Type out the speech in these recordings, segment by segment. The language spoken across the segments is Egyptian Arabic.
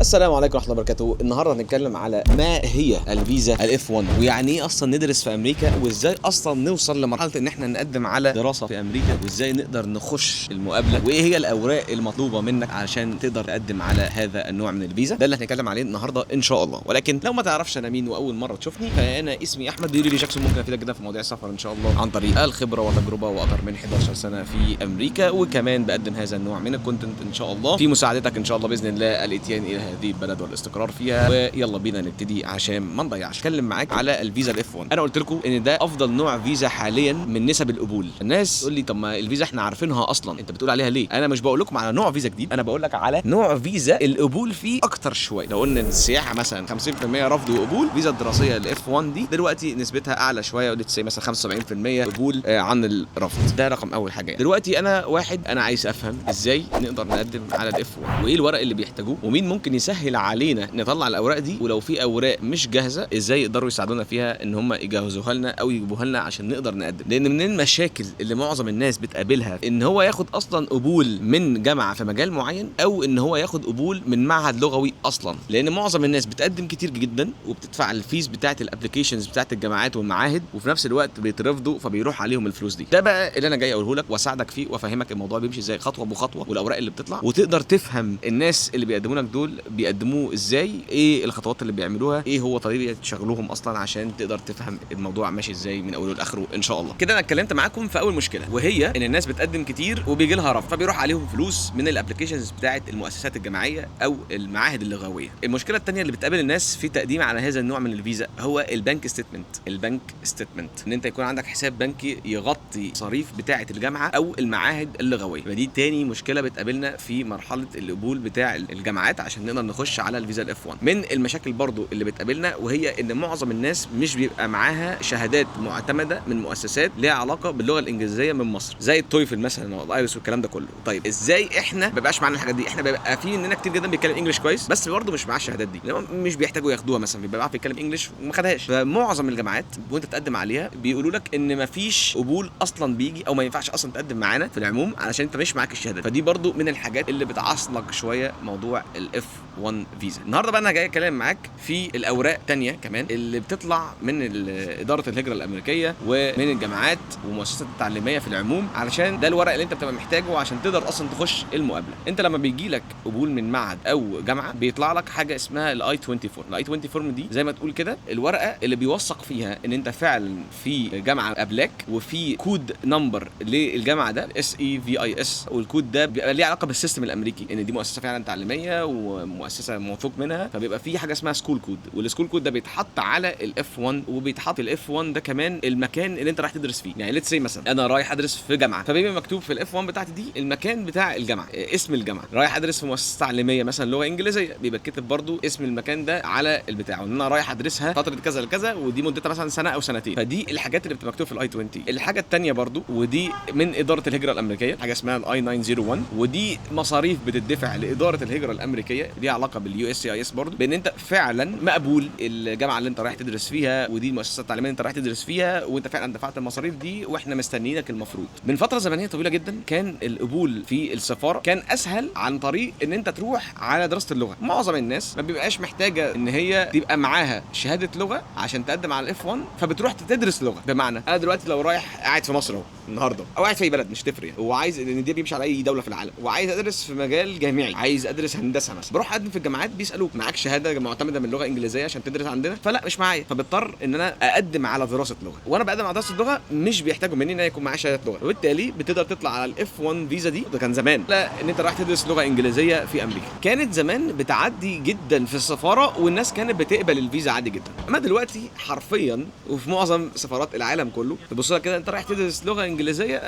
السلام عليكم ورحمة الله وبركاته. النهارده هنتكلم على ما هي الفيزا ال F1، ويعني ايه اصلا ندرس في امريكا، وازاي اصلا نوصل لمرحلة ان احنا نقدم على دراسة في امريكا، وازاي نقدر نخش المقابله، وايه هي الاوراق المطلوبة منك علشان تقدر تقدم على هذا النوع من الفيزا. ده اللي هنتكلم عليه النهارده ان شاء الله. ولكن لو ما تعرفش انا مين واول مرة تشوفني، فانا اسمي احمد بيقولي لي جاكسون. ممكن افيدك جدا في مواضيع السفر ان شاء الله عن طريق الخبرة وتجربه واكثر من 11 سنة في امريكا، وكمان بقدم هذا النوع من ال content ان شاء الله في مساعدتك ان شاء الله باذن الله الاتيان الى هذه البلد والاستقرار فيها. ويلا بينا نبتدي عشان ما نضيعش. اتكلم معاك على الفيزا ال F1. انا قلت لكم ان ده افضل نوع فيزا حاليا من نسب القبول. الناس تقول لي طب ما الفيزا احنا عارفينها اصلا، انت بتقول عليها ليه؟ انا مش بقول لكم على نوع فيزا جديد، انا بقول لك على نوع فيزا القبول فيه اكتر شويه. لو قلنا السياحة مثلا 50% رفض وقبول، فيزا الدراسية ال F1 دي دلوقتي نسبتها اعلى شويه، let's say مثلا 75% قبول عن الرفض. ده رقم اول حاجة يعني. دلوقتي انا واحد انا عايز افهم ازاي نقدر نقدم على ال F1، وايه الورق اللي بيحتاجوه، ومين ممكن يسهل علينا نطلع الاوراق دي، ولو في اوراق مش جاهزة ازاي يقدروا يساعدونا فيها ان هم يجهزوها لنا او يجيبوها لنا عشان نقدر نقدم. لان من المشاكل اللي معظم الناس بتقابلها ان هو ياخد اصلا قبول من جامعه في مجال معين، او ان هو ياخد قبول من معهد لغوي اصلا. لان معظم الناس بتقدم كتير جدا وبتدفع ال fees بتاعه ال applications بتاعه الجامعات والمعاهد، وفي نفس الوقت بيترفضوا فبيروح عليهم الفلوس دي. ده بقى اللي انا جاي اقوله لك واساعدك فيه وافهمك الموضوع بيمشي ازاي خطوة بخطوه، والاوراق اللي بتطلع، وتقدر تفهم الناس اللي بيقدموا لك دول بيقدموه ازاي، ايه الخطوات اللي بيعملوها، ايه هو طريقه شغلهم اصلا، عشان تقدر تفهم الموضوع ماشي ازاي من اوله لاخره ان شاء الله. كده انا اتكلمت معاكم في اول مشكله، وهي ان الناس بتقدم كتير وبيجي لها رفض، فبيروح عليهم فلوس من ال applications بتاعه المؤسسات الجامعية او المعاهد اللغويه. المشكلة الثانية اللي بتقابل الناس في تقديم على هذا النوع من الفيزا هو ال bank statement. ال bank statement ان انت يكون عندك حساب بنكي يغطي مصاريف بتاعه الجامعة او المعاهد اللغويه. فدي تاني مشكلة بتقابلنا في مرحلة القبول بتاع الجامعات عشان نقدر نخش على الفيزا ال F1. من المشاكل برضو اللي بتقابلنا وهي ان معظم الناس مش بيبقى معاها شهادات معتمدة من مؤسسات ليها علاقة باللغة الانجليزية من مصر، زي ال TOEFL مثلا وال IELTS والكلام ده كله. طيب ازاي احنا ما بيبقاش معانا الحاجات دي؟ احنا بيبقى في مننا كتير جدا بيتكلم English كويس، بس برضه مش معاه الشهادات دي، لأن مش بيحتاجوا ياخدوها مثلا، بيبقى بيعرف يتكلم English وما خدهاش. فمعظم الجامعات وانت تقدم عليها بيقولوا لك ان مفيش قبول اصلا بيجي، او ما ينفعش اصلا تقدم معانا في العموم علشان انت مش معاك الشهادات. فدي برضو من الحاجات اللي بتعصلك شوية موضوع ال F1 فيزا. النهارده بقى انا جاي اتكلم معاك في الاوراق تانية كمان اللي بتطلع من ادارة الهجرة الامريكية ومن الجامعات ومؤسسات التعليمية في العموم، علشان ده الورق اللي انت بتبقى محتاجه عشان تقدر اصلا تخش المقابلة. انت لما بيجي لك قبول من معهد او جامعه بيطلع لك حاجة اسمها ال I-24. ال I-24 دي زي ما تقول كده الورقة اللي بيوثق فيها ان انت فعلا في جامعه قبلك، وفي code number للجامعة ده SEVIS، والكود ده بيبقى ليه علاقة بال system الامريكي ان دي مؤسسة فعلا تعليمية ومؤسسة موثوق منها. فبيبقى في حاجة اسمها school code، وال school code ده بيتحط على ال F1، وبيتحط ال F1 ده كمان المكان اللي انت رايح تدرس فيه. يعني let's say مثلا انا رايح ادرس في جامعه، فبيبقى مكتوب في ال F1 بتاعتي دي المكان بتاع الجامعة، اسم الجامعة. رايح ادرس في مؤسسة تعليمية مثلا لغة انجليزية، بيبقى كاتب برضو اسم المكان ده على البتاع، وان انا رايح ادرسها فترة كذا لكذا، ودي مدتها مثلا سنة او سنتين. فدي الحاجات اللي بتبقى مكتوبة في ال I-20. الحاجة الثانية برضو، ودي من ادارة الهجرة الامريكية، حاجة اسمها ال I-901، ودي مصاريف بتدفع لادارة الهجرة الامريكية ليها علاقة بال USCIS برضو، بان انت فعلا مقبول الجامعة اللي انت رايح تدرس فيها، ودي المؤسسة التعليمية اللي انت رايح تدرس فيها، وانت فعلا دفعت المصاريف دي واحنا مستنيينك. المفروض من فترة زمنية طويلة جدا كان القبول في السفارة كان اسهل عن طريق ان انت تروح على دراسة اللغة. معظم الناس ما بيبقاش محتاجه ان هي تبقى معاها شهادة لغة عشان تقدم على ال F1، فبتروح تدرس لغة. بمعنى انا دلوقتي لو رايح قاعد في مصر اهو النهارده، او قاعد في اي بلد مش تفرق يعني، وعايز لان دي بيمشي على اي دولة في العالم، وعايز ادرس في مجال جامعي، عايز ادرس هندسة مثلا، بروح اقدم في الجامعات بيسالوك معاك شهادة معتمدة من لغة انجليزية عشان تدرس عندنا؟ فلا مش معايا، فبضطر ان انا اقدم على دراسة لغة. وانا بقدم على دراسة لغة مش بيحتاجوا مني ان انا يكون معايا شهادة لغة، وبالتالي بتقدر تطلع على ال F1 فيزا دي. ده كان زمان، لا ان انت رايح تدرس لغة انجليزية في امريكا، كانت زمان بتعدي جدا في السفارة والناس كانت بتقبل الفيزا عادي جدا. اما دلوقتي حرفيا وفي معظم سفارات العالم كله تبص لك كده انت رايح تدرس لغة انجليزية،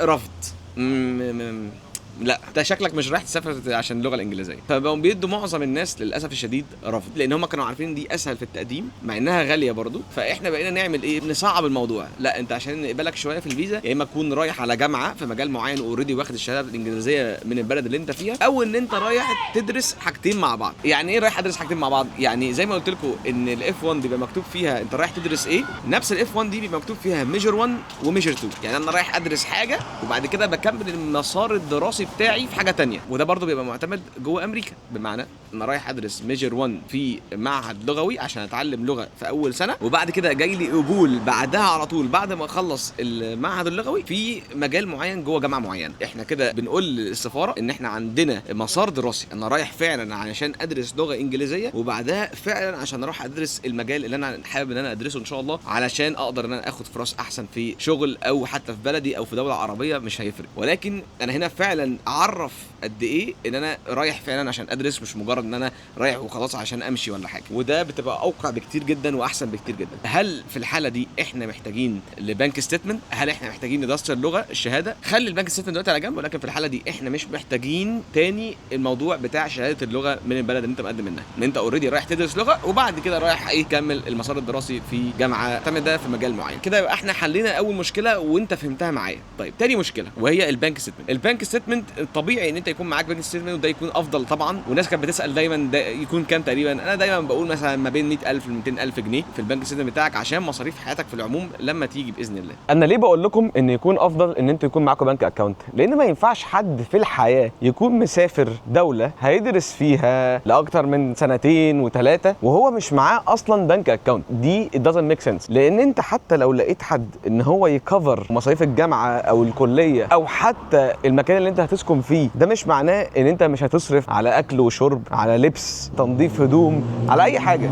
رفض. لا انت شكلك مش رايح تسافر عشان اللغة الانجليزية. فبقوا بيدوا معظم الناس للاسف الشديد رفض، لان هم كانوا عارفين دي اسهل في التقديم مع انها غالية برضو. فاحنا بقينا نعمل ايه؟ نصعب الموضوع. لا انت عشان نقبلك شوية في الفيزا يا اما تكون رايح على جامعه في مجال معين already واخد الشهادة الانجليزية من البلد اللي انت فيها، او ان انت رايح تدرس حاجتين مع بعض. يعني ايه رايح ادرس حاجتين مع بعض؟ يعني زي ما قلت لكم ان ال F1 بيبقى مكتوب فيها انت رايح تدرس ايه، نفس ال F1 دي بيبقى مكتوب فيها major 1 و major 2. يعني انا رايح ادرس حاجة وبعد كده بكمل المسار الدراسي بتاعي في حاجة تانية، وده برضو بيبقى معتمد جوه امريكا. بمعنى انا رايح ادرس major 1 في معهد لغوي عشان اتعلم لغة في اول سنه، وبعد كده جاي لي قبول بعدها على طول بعد ما اخلص المعهد اللغوي في مجال معين جوه جامعه معينه. احنا كده بنقول للسفاره ان احنا عندنا مسار دراسي، انا رايح فعلا علشان ادرس لغة انجليزيه، وبعدها فعلا عشان اروح ادرس المجال اللي انا حابب ان انا ادرسه ان شاء الله، علشان اقدر ان انا اخد فرص احسن في شغل او حتى في بلدي او في دولة عربيه، مش هيفرق. ولكن انا هنا فعلا اعرف قد ايه ان انا رايح فعلا عشان ادرس، مش مجرد ان انا رايح وخلاص عشان امشي ولا حاجه، وده بتبقى اوقع بكتير جدا واحسن بكتير جدا. هل في الحالة دي احنا محتاجين ل bank statement؟ هل احنا محتاجين لدراسة اللغة الشهاده؟ خلي ال bank statement دلوقتي على جنب، ولكن في الحالة دي احنا مش محتاجين تاني الموضوع بتاع شهادة اللغة من البلد اللي انت مقدم منها، ان انت already رايح تدرس لغة وبعد كده رايح ايه تكمل المسار الدراسي في جامعه معتمدة في مجال معين. كده يبقى احنا حلينا اول مشكلة وانت فهمتها معايا. طيب تاني مشكلة وهي ال bank statement. ال bank statement الطبيعي ان انت يكون معاك bank statement وده يكون افضل طبعا، والناس كانت بتسال دايما ده يكون كام تقريبا. انا دايما بقول مثلا ما بين 100,000 ل 200,000 جنيه في ال bank statement بتاعك عشان مصاريف حياتك في العموم لما تيجي باذن الله. انا ليه بقول لكم ان يكون افضل ان انتوا يكون معاكم bank account؟ لان ما ينفعش حد في الحياة يكون مسافر دولة هيدرس فيها لاكتر من سنتين وثلاثة وهو مش معاه اصلا bank account. دي it doesn't make sense، لان انت حتى لو لقيت حد ان هو ي cover مصاريف الجامعة او الكلية او حتى المكان اللي انت هتسكن فيه، ده مش معناه ان انت مش هتصرف على اكل وشرب، على لبس، تنظيف هدوم، على اي حاجة.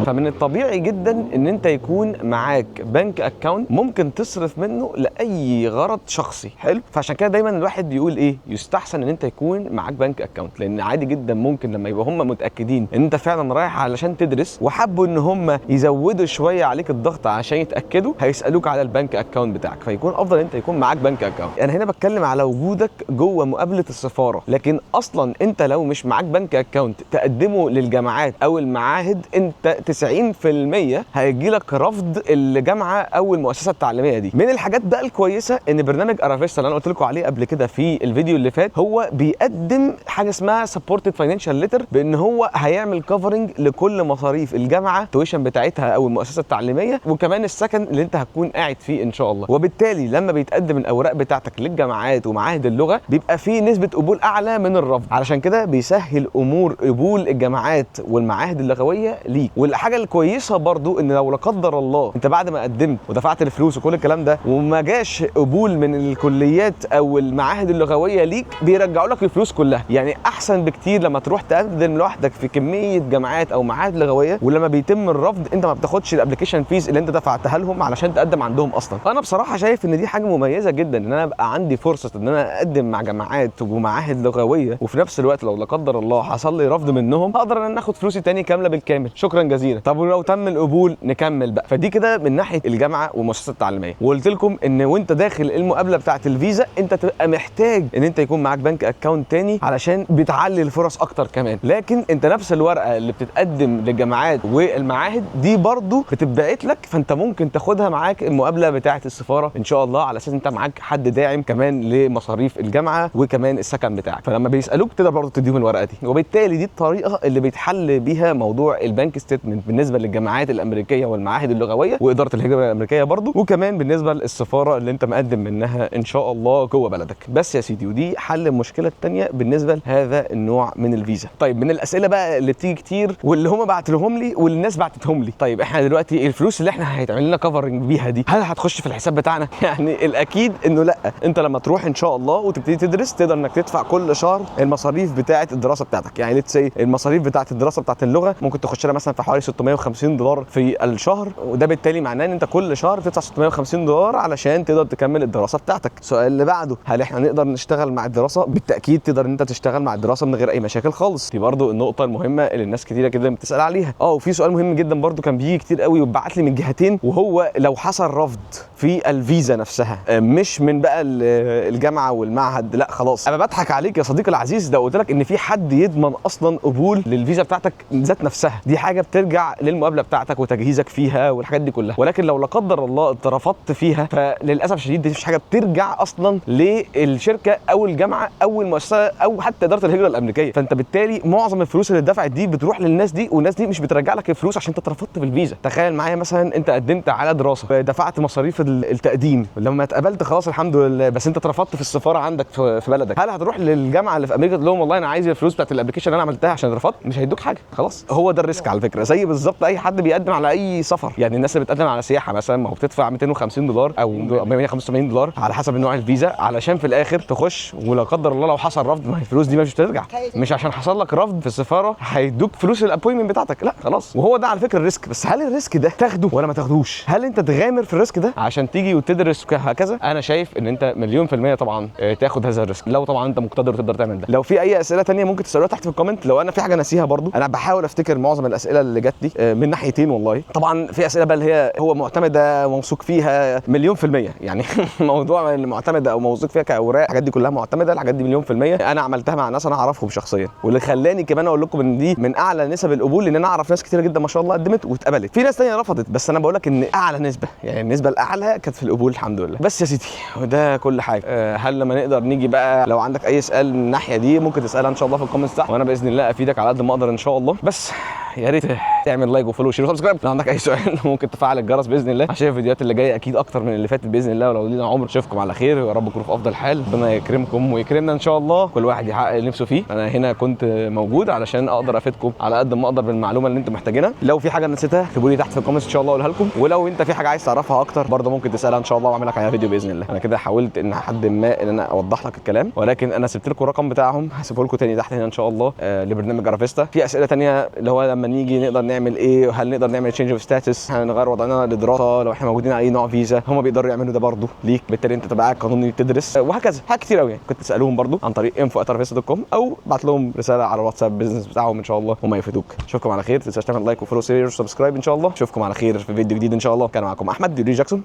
فمن الطبيعي جدا ان انت يكون معاك bank account ممكن تصرف منه لاي غرض شخصي. حلو. فعشان كده دايما الواحد بيقول ايه، يستحسن ان انت يكون معاك bank account، لان عادي جدا ممكن لما يبقى هم متاكدين ان انت فعلا رايح علشان تدرس وحبوا ان هم يزودوا شوية عليك الضغط عشان يتاكدوا، هيسالوك على ال bank account بتاعك، فيكون افضل ان انت يكون معاك bank account. انا هنا بتكلم على وجودك جوه مقابله السفاره، لكن اصلا انت لو مش معاك bank account تقدمه للجامعات او المعاهد، انت 90% هيجي لك رفض الجامعة او المؤسسة التعليمية دي. من الحاجات بقى الكويسة ان برنامج ارافيستا اللي انا قلت لكم عليه قبل كده في الفيديو اللي فات، هو بيقدم حاجة اسمها supported financial letter، بان هو هيعمل covering لكل مصاريف الجامعه، tuition بتاعتها او المؤسسة التعليميه، وكمان السكن اللي انت هتكون قاعد فيه ان شاء الله. وبالتالي لما بيتقدم الاوراق بتاعتك للجامعات ومعاهد اللغة بيبقى فيه نسبه قبول اعلى من الرفض، علشان كده بيسهل امور قبول الجامعات والمعاهد اللغوية ليك. والحاجة الكويسة برضو ان لو لا قدر الله انت بعد ما قدمت ودفعت الفلوس وكل الكلام ده وما جاش قبول من الكليات او المعاهد اللغوية ليك، بيرجعوا لك الفلوس كلها. يعني احسن بكتير لما تروح تقدم لوحدك في كمية جامعات او معاهد لغوية، ولما بيتم الرفض انت ما بتاخدش ال application fees اللي انت دفعتها لهم علشان تقدم عندهم اصلا. انا بصراحة شايف ان دي حاجة مميزة جدا، ان انا ابقى عندي فرصة ان انا اقدم مع جامعات ومعاهد لغويه، وفي نفس الوقت لو لا قدر الله حصل لي رفض منهم هقدر ان انا اخد فلوسي تاني كاملة بالكامل، شكرا جزيلا. طب ولو تم القبول نكمل بقى. فدي كده من ناحية الجامعة والمؤسسة التعليميه. وقلت لكم ان وانت داخل المقابلة بتاعه الفيزا انت تبقى محتاج ان انت يكون معاك bank account تاني علشان بتعلي الفرص اكتر كمان. لكن انت نفس الورقة اللي بتتقدم للجامعات والمعاهد دي برضو بتتبعت لك، فانت ممكن تاخدها معاك المقابلة بتاعه السفارة ان شاء الله، على اساس انت معاك حد داعم كمان لمصاريف الجامعة وكمان السكن بتاعك، فلما بيسالوك تقدر برضو تديهم الورقة دي. وبالتالي دي الطريقة اللي بيتحل بيها موضوع ال bank statement بالنسبة للجامعات الامريكية والمعاهد اللغوية واداره الهجرة الامريكية برضو، وكمان بالنسبة للسفاره اللي انت مقدم منها ان شاء الله جوه بلدك. بس يا سيدي، ودي حل المشكلة الثانية بالنسبة لهذا النوع من الفيزا. طيب من الاسئلة بقى اللي بتيجي كتير واللي هم بعت لهم لي والناس بعتتهم لي، طيب احنا دلوقتي الفلوس اللي احنا هيتعمل لنا covering بيها دي هل هتخش في الحساب بتاعنا؟ يعني الاكيد انه لا. انت لما تروح ان شاء الله وتبتدي تدرس تقدر انك تدفع كل شهر المصاريف بتاعه الدراسة بتاعتك. يعني let's say المصاريف بتاعه الدراسة بتاعه اللغة ممكن تخش لها مثلا في حوالي $650 في الشهر، وده بالتالي معناه ان انت كل شهر بتدفع $650 علشان تقدر تكمل الدراسة بتاعتك. السؤال اللي بعده، هل احنا نقدر نشتغل مع الدراسة؟ بالتاكيد تقدر ان انت تشتغل مع الدراسة من غير اي مشاكل خالص. دي برضو النقطة المهمة اللي الناس كتيرة جدا بتسال عليها. وفي سؤال مهم جدا برضو كان بيجي كتير قوي وبعت لي من جهتين، وهو لو حصل رفض في الفيزا نفسها، مش من بقى الجامعة والمعهد، لا خلاص انا بضحك عليك يا صديقي العزيز لو قلت لك ان في حد يضمن اصلا قبول للفيزا بتاعتك ذات نفسها. دي حاجة بترجع بترجع للمقابله بتاعتك وتجهيزك فيها والحاجات دي كلها. ولكن لو لا قدر الله اترفضت فيها، فللاسف الشديد دي مفيش حاجة بترجع اصلا للشركة او الجامعة او المؤسسة او حتى ادارة الهجرة الامريكية. فانت بالتالي معظم الفلوس اللي اتدفعت دي بتروح للناس دي، والناس دي مش بترجع لك الفلوس عشان انت اترفضت في الفيزا. تخيل معايا مثلا انت قدمت على دراسة، دفعت مصاريف التقديم، لما اتقبلت خلاص الحمد لله، بس انت اترفضت في السفارة عندك في بلدك. هل هتروح للجامعة اللي في امريكا تقول لهم والله انا عايز الفلوس بتاعت ال application اللي انا عملتها عشان اترفضت؟ مش هيدوك حاجة خلاص. هو ده ال risk على فكرة، زي بالظبط اي حد بيقدم على اي سفر. يعني الناس اللي بتقدم على سياحة مثلا، ما هو بتدفع $250 او $185 على حسب نوع الفيزا، علشان في الاخر تخش، ولا قدر الله لو حصل رفض، ما هي الفلوس دي مش بترجع. مش عشان حصل لك رفض في السفارة هيدوك فلوس ال appointment بتاعتك، لا خلاص. وهو ده على فكرة ال risk. بس هل ال risk ده تاخده ولا ما تاخدوش؟ هل انت تغامر في ال risk ده عشان تيجي وتدرس هكذا؟ انا شايف ان انت 1,000,000% طبعا تاخد هذا ال risk لو طبعا انت مقتدر وتقدر تعمل ده. لو في اي اسئلة تانية ممكن تسالوها تحت في ال comment. لو انا في حاجة ناسيها برضو، انا بحاول افتكر معظم الاسئلة اللي جت لي من ناحيتين والله. طبعا في اسئلة بقى اللي هي هو معتمدة وموثوق فيها 1,000,000%، يعني موضوع المعتمدة او موثوق فيها كاوراق، الحاجات دي كلها معتمدة، الحاجات دي 1,000,000%. انا عملتها مع ناس انا اعرفهم شخصيا، واللي خلاني كمان اقول لكم ان دي من اعلى نسب القبول، لان انا اعرف ناس كتير جدا ما شاء الله قدمت واتقبلت. في ناس ثانية رفضت، بس انا بقول لك ان اعلى نسبه، يعني النسبة الاعلى كانت في القبول الحمد لله. بس يا سيدي وده كل حاجة. هل لما نقدر نيجي بقى، لو عندك اي سؤال من الناحية دي ممكن تسالها ان شاء الله في ال comments تحت، وانا باذن الله افيدك على قد ما اقدر ان شاء الله. بس يا ريت تعمل like و follow و share و subscribe. لو عندك اي سؤال ممكن تفعل الجرس باذن الله عشان الفيديوهات اللي جاية اكيد اكتر من اللي فاتت باذن الله. ولو لينا عمر اشوفكم على خير، ويا رب تكونوا في افضل حال، ربنا يكرمكم ويكرمنا ان شاء الله، كل واحد يحقق اللي نفسه فيه. انا هنا كنت موجود علشان اقدر افيدكم على قد ما اقدر بالمعلومه اللي انتم محتاجينها. لو في حاجة نسيتها اكتبوا لي تحت في ال comments ان شاء الله اقولها لكم، ولو انت في حاجة عايز تعرفها اكتر برضه ممكن تسالها ان شاء الله واعمل لك عليها فيديو باذن الله. انا كده حاولت ان حد ما ان انا اوضح لك الكلام، ولكن انا سبت لكم الرقم بتاعهم، هسيبه لكم تاني تحت هنا ان شاء الله لبرنامج ارافيستا. في اسئلة تانية اللي هو لما نيجي نقدر نعمل ايه، هل نقدر نعمل change of status، هنغير وضعنا لدراسة لو احنا موجودين على اي نوع فيزا، هم بيقدروا يعملوا ده برضه ليك، بالتالي انت تبقى قاعد قانوني تدرس وهكذا. حاجات كتير قوي يعني كنت تسالوهم برضه عن طريق info@aravista.com او بعت لهم رسالة على الواتساب business بتاعهم ان شاء الله هم يفيدوك. اشوفكم على خير، ما تنساش تعمل like و follow share و subscribe ان شاء الله. اشوفكم على خير في فيديو جديد ان شاء الله. كان معاكم احمد ديري جاكسون،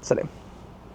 سلام.